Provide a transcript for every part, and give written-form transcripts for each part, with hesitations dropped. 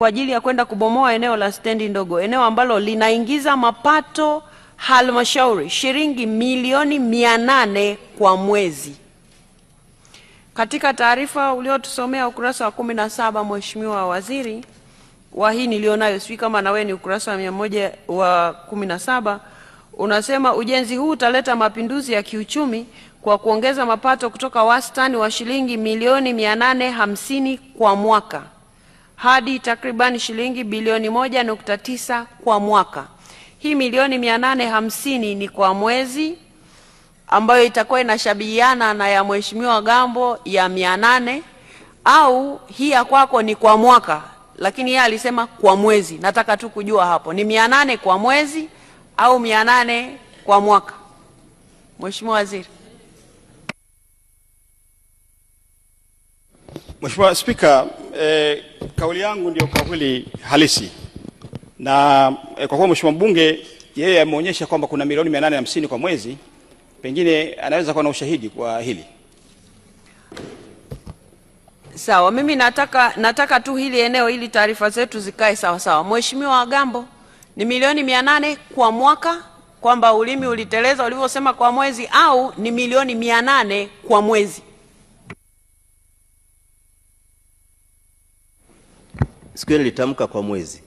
kwa ajili ya kwenda kubomoa eneo la stendi ndogo, eneo ambalo linaingiza mapato halmashauri shilingi milioni 800 kwa mwezi. Katika taarifa uliotusomea ukurasa wa 17, Mheshimiwa Waziri, wa hii nilionayo, sijui kama na wewe ni ukurasa wa 117, unasema ujenzi huu utaleta mapinduzi ya kiuchumi kwa kuongeza mapato kutoka wastani wa shilingi milioni 850 kwa mwaka hadi takriban shilingi bilioni 1.9 kwa mwaka. Hii milioni 850 ni kwa mwezi, ambayo itakuwa inashabihiana na ya Mheshimiwa Gambo ya 800, au hii ya kwako ni kwa mwaka, lakini yeye alisema kwa mwezi. Nataka tu kujua hapo ni 800 kwa mwezi au 800 kwa mwaka. Mheshimiwa Waziri. Mheshimiwa Spika, kauli yangu ndio kauli halisi. Na kwa kuwa Mheshimiwa Mbunge yeye ameonyesha kwamba kuna milioni 850 kwa mwezi, pengine anaweza kuwa na ushahidi kwa hili. Sawa, mimi nataka tu hili eneo ili taarifa zetu zikae sawa sawa. Mheshimiwa Gambo, ni milioni 800 kwa mwaka kwamba ulimi uliteleza ulivyosema kwa mwezi, au ni milioni 800 kwa mwezi? Siku ile nilitamka kwa mwezi.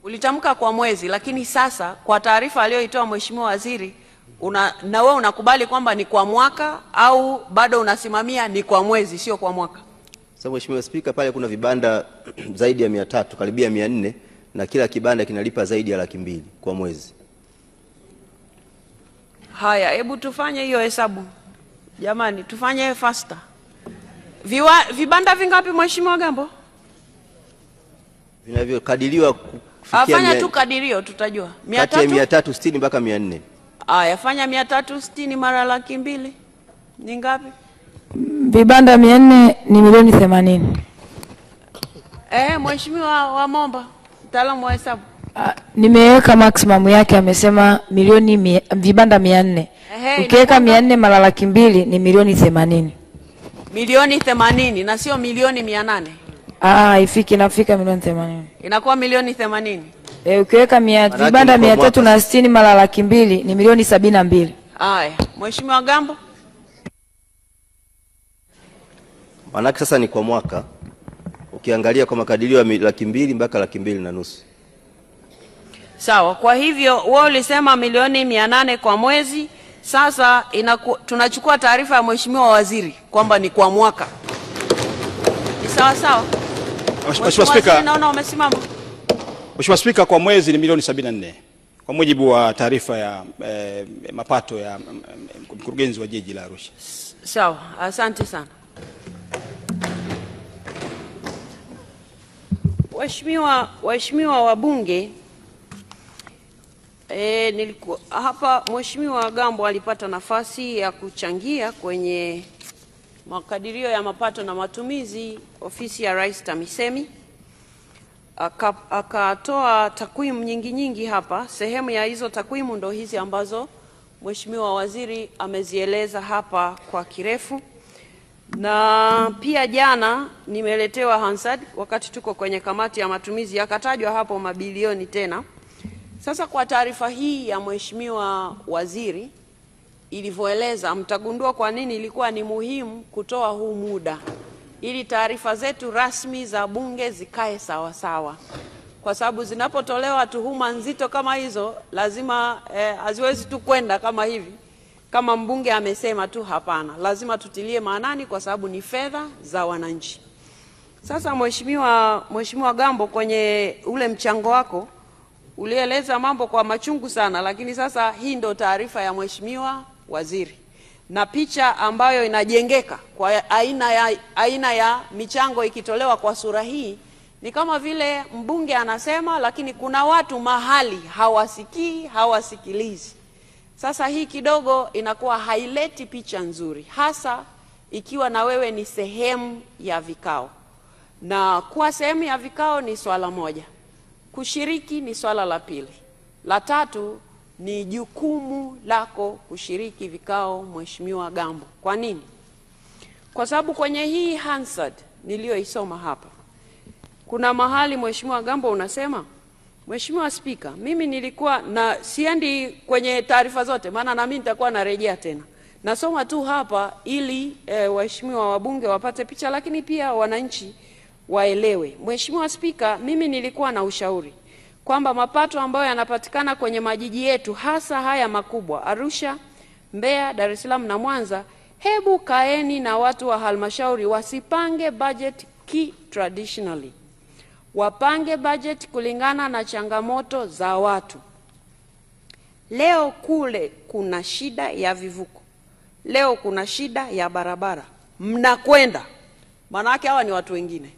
Ulitamka kwa mwezi, lakini sasa kwa taarifa aliyoitoa Mheshimiwa Waziri, na wewe unakubali kwamba ni kwa mwaka au bado unasimamia ni kwa mwezi sio kwa mwaka? Sasa Mheshimiwa Spika, pale kuna vibanda zaidi ya 300, karibia 400, na kila kibanda kinalipa zaidi ya 200,000 kwa mwezi. Haya, hebu tufanye hiyo hesabu. Jamani, tufanye faster. Vibanda vingapi Mheshimiwa Gambo? Vinavyokadiriwa kufikia fanya tu kadirio tutajua. 360 mpaka 400. Aya, fanya 360 mara 200,000. Ni ngapi? Vibanda 400 ni milioni 80. Mheshimiwa Wamomba, mtaalamu wa hesabu. Nimeweka maximum yake, amesema milioni vibanda 400. Ukiweka 400 mara 200,000 ni milioni 80. Milioni 80 na sio milioni 800. Ifiki nafika milioni 80. Inakuwa milioni 80. Ukiweka vibanda 360 mara 200,000 ni milioni 72. Haya, Mheshimiwa Gambo. Maana sasa ni kwa mwaka. Ukiangalia kwa makadirio ya 200,000 mpaka 250,000. Sawa, kwa hivyo wewe ulisema milioni 800 kwa mwezi. Sasa tunachukua taarifa ya Mheshimiwa Waziri kwamba ni kwa mwaka. Ni sawa sawa? Mheshimiwa Spika, naona umesimama. Mheshimiwa Spika, kwa mwezi ni milioni 74 kwa mujibu wa taarifa ya mapato ya mkurugenzi wa jiji la Arusha. Sawa, asante sana. Waheshimiwa wabunge, nilikuwa hapa. Mheshimiwa Gambo alipata nafasi ya kuchangia kwenye makadirio ya mapato na matumizi ofisi ya Rais TAMISEMI. Akatoa takwimu nyingi nyingi hapa. Sehemu ya hizo takwimu ndo hizi ambazo Mheshimiwa Waziri amezieleza hapa kwa kirefu. Na pia jana nimeletewa Hansard wakati tuko kwenye kamati ya matumizi, yakatajwa hapo mabilioni tena. Sasa kwa taarifa hii ya Mheshimiwa Waziri ilivyoeleza, mtagundua kwa nini ilikuwa ni muhimu kutoa huu muda ili taarifa zetu rasmi za bunge zikae sawa sawa. Kwa sababu zinapotolewa tuhuma nzito kama hizo, lazima haziwezi tu kwenda kama hivi. Kama mbunge amesema tu, hapana, lazima tutilie maanani kwa sababu ni fedha za wananchi. Sasa Mheshimiwa Gambo, kwenye ule mchango wako ulieleza mambo kwa machungu sana, lakini sasa hii ndo taarifa ya Mheshimiwa Waziri na picha ambayo inajengeka kwa aina ya michango ikitolewa kwa sura hii ni kama vile mbunge anasema, lakini kuna watu mahali hawasikii, hawasikilizi. Sasa hii kidogo inakuwa haileti picha nzuri, hasa ikiwa na wewe ni sehemu ya vikao. Na kuwa sehemu ya vikao ni swala moja, kushiriki ni swala la pili, la tatu ni jukumu lako kushiriki vikao, Mheshimiwa Gambo. Kwa nini? Kwa sababu kwenye hii Hansard niliyoisoma hapa Kuna mahali Mheshimiwa Gambo unasema, Mheshimiwa Spika, mimi nilikuwa na siendi kwenye taarifa zote maana na mimi nitakuwa narejea tena. Nasoma tu hapa ili waheshimiwa wabunge wapate picha, lakini pia wananchi waelewe. Mheshimiwa Spika, mimi nilikuwa na ushauri kwamba mapato ambayo yanapatikana kwenye majiji yetu hasa haya makubwa Arusha, Mbeya, Dar es Salaam na Mwanza, hebu kaeni na watu wa halmashauri wasipange budget ki traditionally. Wapange budget kulingana na changamoto za watu. Leo kule kuna shida ya vivuko. Leo kuna shida ya barabara. Mnakwenda, manake hawa ni watu wengine,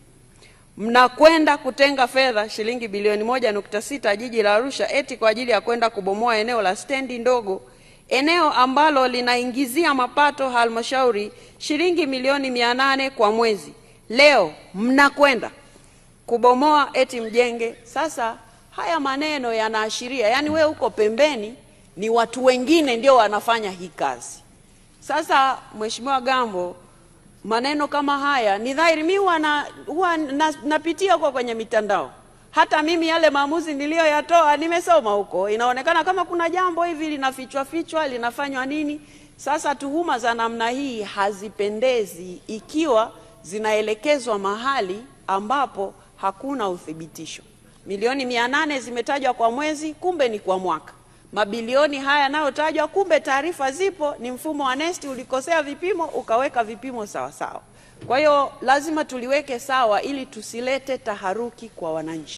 mnakwenda kutenga fedha shilingi bilioni 1.6 jiji la Arusha eti kwa ajili ya kwenda kubomoa eneo la stendi ndogo, eneo ambalo linaingizia mapato halmashauri shilingi milioni 800 kwa mwezi. Leo mnakwenda kubomoa eti mjenge. Sasa haya maneno yanaashiria, yani we uko pembeni, ni watu wengine ndio wanafanya hii kazi. Sasa Mheshimiwa Gambo, maneno kama haya ni dhahiri, mimi huwa napitia huko kwenye mitandao. Hata mimi yale maamuzi niliyoyatoa nimesoma huko. Inaonekana kama kuna jambo hivi linafichwa fichwa, linafanywa nini. Sasa tuhuma za namna hii hazipendezi ikiwa zinaelekezwa mahali ambapo hakuna uthibitisho. Milioni 800 zimetajwa kwa mwezi, kumbe ni kwa mwaka. Mabilioni haya yanayotajwa, kumbe taarifa zipo, ni mfumo wa NeST ulikosea vipimo, ukaweka vipimo sawa sawa. Kwa hiyo lazima tuliweke sawa ili tusilete taharuki kwa wananchi.